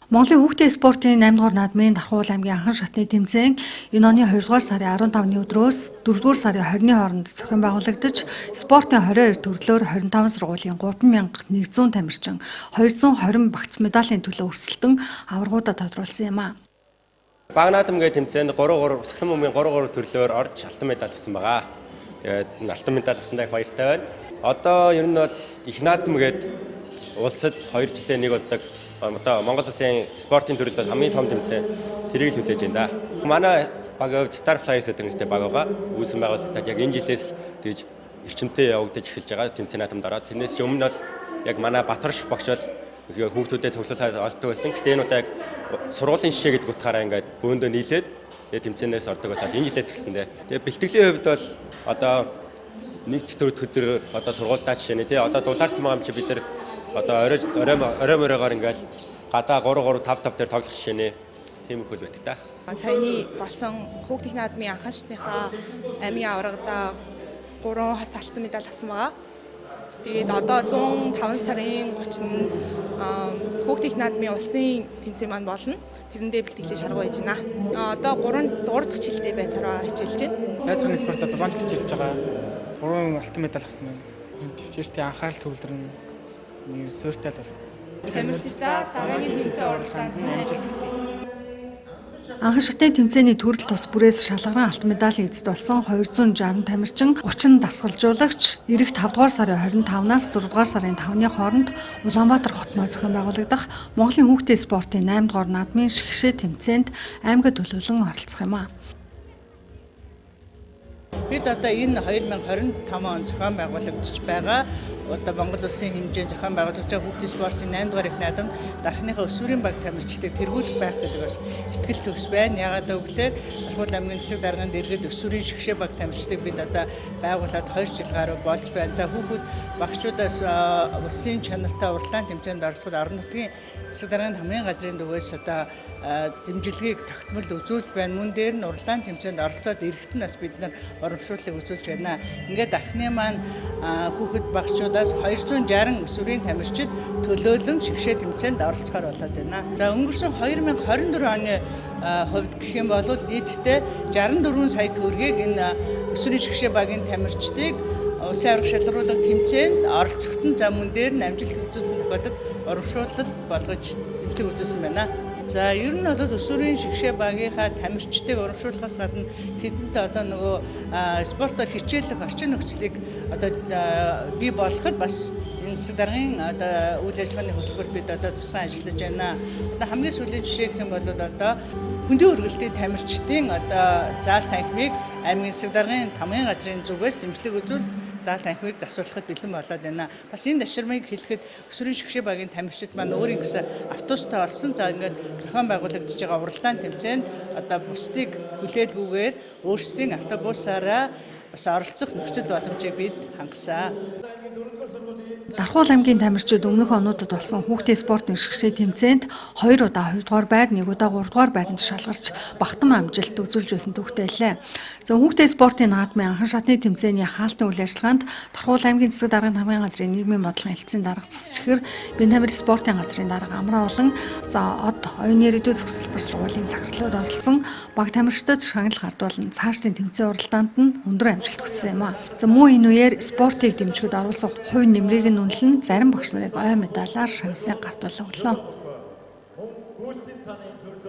Монголын хүүхдийн спортын 8 дугаар наадмын Дархуул аймгийн анхан шатны тэмцээн энэ оны 2 дугаар сарын 15-ны өдрөөс 4 дугаар сарын 20-ны хооронд зохион байгуулагдаж, спортын 22 төрлөөр 25 сургуулийн 3100 тамирчин 220 багц медалийн төлөө өрсөлдөн аваргуудаа тодруулсан юм а. Баг наадам гэдэг тэмцээнд 3 3 сагсан бөмбөгийн 3 3 төрлөөр орж алтан медаль авсан байгаа. Тэгээд энэ алтан медаль авсандаа их баяртай байна. Одоо ер нь бол их наадам гэдэг улсад 2 жилдээ нэг болдог одоо Монгол улсын спортын төрөл бол хамгийн том тэмцээн, тэрийг л хүлээж байна да. Манай багийн хувьд Star Flyers гэдэг нэртэй баг байгаа. Үүсгэн байгуулагдаад яг энэ жилээс тэгж эрчимтэй явагдаж эхэлж байгаа тэмцээн наадамд ороод. Тэрнээс өмнө бол яг манай Батар шиг багш бол хүүхдүүдэд цуглуулаад олдог байсан. Гэхдээ энэ удаа яг сургуулийн жишээ гэдэг утгаараа ингээд бөөндөө нийлээд тэгээ тэмцээнээс ордог болоод энэ жилээс эхэлсэн дээ. Тэгээ бэлтгэлийн хувьд бол одоо нэг дэх өдөр одоо сургуульдаа жишээ нь тий одоо дулаарсан байгаа юм чи бид нар одоо орой орой орой моройгоор ингээд гадаа 3 3 5 5 дээр тоглох жишээ нэ тиймэрхүү л байдаг та. Саяны болсон хүүхдийн наадмын анхан шатныхаа аймгийн аваргадаа 3 хос алтан медаль авсан байгаа. Тэгээд одоо 105 сарын 30-нд хүүхдийн наадмын улсын тэмцээн маань болно. Тэрэндээ бэлтгэлээ шаргуу хийж байна. Одоо 3 3 дахь жилдээ байтараар хичээлж байна. Байтарны спортоор 7 жил хичээлж байгаа. 3 алтан медаль авсан байна. Төвчээртэй анхаарал төвлөрнө. Суурьтай л болно. Тамирчдаа дараагийн тэмцээн уралдаанд нь амжилт хүсье. Анхан шатны тэмцээний төрөл тус бүрээс шалгаран алтан медалийн эзэд болсон 260 тамирчин, 30 дасгалжуулагч ирэх 5 дугаар сарын 25-наас 6 дугаар сарын 5-ны хооронд Улаанбаатар хотноо зохион байгуулагдах Монголын хүүхдийн спортын 8 дугаар наадмын шигшээ тэмцээнд аймагт төлөөлөн оролцох юм а. Бид одоо энэ 2025 он зохион байгуулагдаж байгаа одоо Монгол улсын хэмжээнд зохион байгуулагдаж байгаа хүүхдийн спортын 8 дугаар их наадам дархныхаа өсвөрийн баг тамирчдыг тэргүүлэх байх гэдэг бас итгэл төгс байна. Яагаад гэвэл Дархуул аймгийн засаг даргын дэргэд өсвөрийн шигшээ баг тамирчдыг бид одоо байгуулад 2 жил гаруй болж байна. За, хүүхэд багчуудаас улсын чанартай уралдаан тэмцээнд оролцоход орон нутгийн засаг даргын хамгийн газрын зүгээс одоо дэмжлэгийг тогтмол үзүүлж байна. Мөн дээр нь уралдаан тэмцээнд оролцоод ирэхэд нь бас бид нар урамшууллыг үзүүлж байна. Ингээд дархны маань хүүхэд багчуудаас 260 өсвөрийн тамирчид төлөөлөн шигшээ тэмцээнд оролцохоор болоод байна. За, өнгөрсөн 2024 оны хувьд гэх юм бол нийтдээ 64 сая төгрөгийг энэ өсвөрийн шигшээ багийн тамирчдыг улсын аварга шалгаруулах тэмцээнд оролцоход нь, за, мөн дээр нь амжилт үзүүлсэн тохиолдолд урамшуулал болгож дэмжлэг үзүүлсэн байна. За, ер нь бол өсвөрийн шигшээ багийнхаа тамирчдыг урамшуулахаас гадна тэдэнд одоо нөгөө спортоор хичээллэх орчин нөхцөлийг одоо бий болгоход бас энэ засаг даргын одоо үйл ажиллагааны хөтөлбөрт бид одоо тусгай ажиллаж байна. Одоо хамгийн сүүлийн жишээ гэх юм бол одоо хөндийн өргөлтийн тамирчдын одоо заал танхимыг аймгийн засаг даргын тамгын газрын зүгээс дэмжлэг үзүүлж заал танхимыг засуулахад бэлэн болоод байна. Бас энэ даширмыг хэлэхэд өсвөрийн шигшээ багийн тамирчид маань өөрийн гэсэн автобустай болсон. За, ингээд зохион байгуулагдаж байгаа уралдаан тэмцээнд одоо бусдыг хүлээлгүйгээр өөрсдийн автобусаараа бас оролцох нөхцөл боломжийг бид хангасан. Дархуул аймгийн тамирчид өмнөх онуудад болсон хүүхдийн спортын шигшээ тэмцээнд 2 удаа 2 дугаар байр, 1 удаа 3 дугаар байранд шалгарч багтан амжилт үзүүлж байсан түүхтэй лээ. За, хүүхдийн спортын наадмын анхан шатны тэмцээний хаалтын үйл ажиллагаанд Дархуул аймгийн засаг даргын тамгын газрын нийгмийн бодлогын хэлтсийн дарга Цас чихэр, Бэнтамир спортын газрын дарга Амраа болон за од оюун ирээдүй зохицолбор сургуулийн захирлууд оролцсон баг тамирчдад шагнал гардуулан цаашдын тэмцээн уралдаанд нь өндөр амжилт хүссэн юм а. За, мөн энэ үеэр спортыг дэмжихэд оруулсан хувь нэмрийг нь үнэлэн зарим багш нарыг ой медалаар шагналыг гардуулан өглөө.